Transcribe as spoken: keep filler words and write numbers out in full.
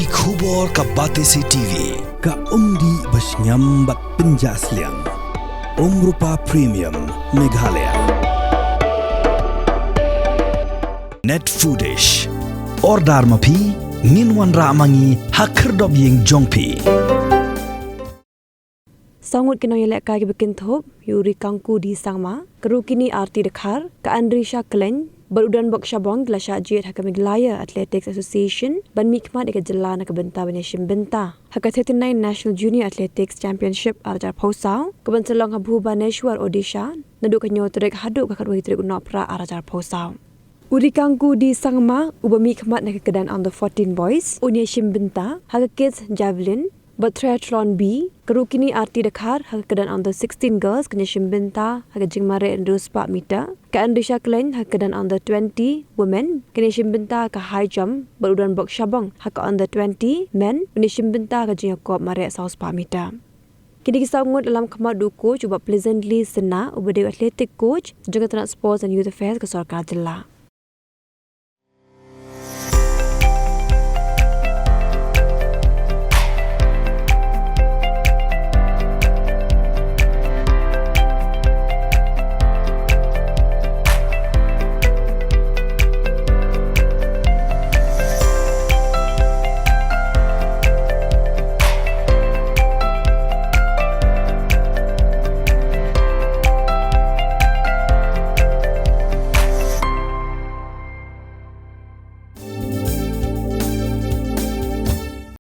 Ki khubor ka Batesi T V, ka umdih bashngiam bad pynjah sliang. Umrupa Premium, Meghalaya. Net Foodish. Order ma phi, ngin wanrah ma ngi ha khyrdop ïing jong phi. Sawngut ki nongïalehkai kiba kynthup ïa u Rikangku D Sangma, ka Rukini Arti Dkhar, ka Andrisha Klein bad u Donbok Shabong ki la shah jied ha ka Meghalaya Athletics Association ban mihkhmat ïa ka jylla na ka bynta ban ïashim bynta ha ka thirty-nine National Junior Athletics Championship ar hajar phew saw, kaban sa long ha Bhubaneswar, Odisha, naduh ka hynñiew tarik haduh ka khatwei tarik u Nohprah ar hajar phew saw. U Rikangku D Sangma, uba mihkhmat na ka kyrdan under fourteen boys, un ïashim bynta ha ka Kids Javelin bad Triathlon B, ka Rukini Arti Dkhar ha ka kyrdan under sixteen girls kan ïashim bynta ha ka jingmareh hynriew spah meter, ka Andrisha Klein ha ka kyrdan under twenty women kan ïashim bynta ha ka high jump bad u Donbok Shabong ha ka under twenty men un ïashim bynta ha ka jingïakop mareh saw spah meter. Kine ki sawngut la lam khmat da u coach u Bah Pleasantly Sinha, uba dei u athletic coach jong ka tnat Sports and Youth Affairs ka sorkar jylla.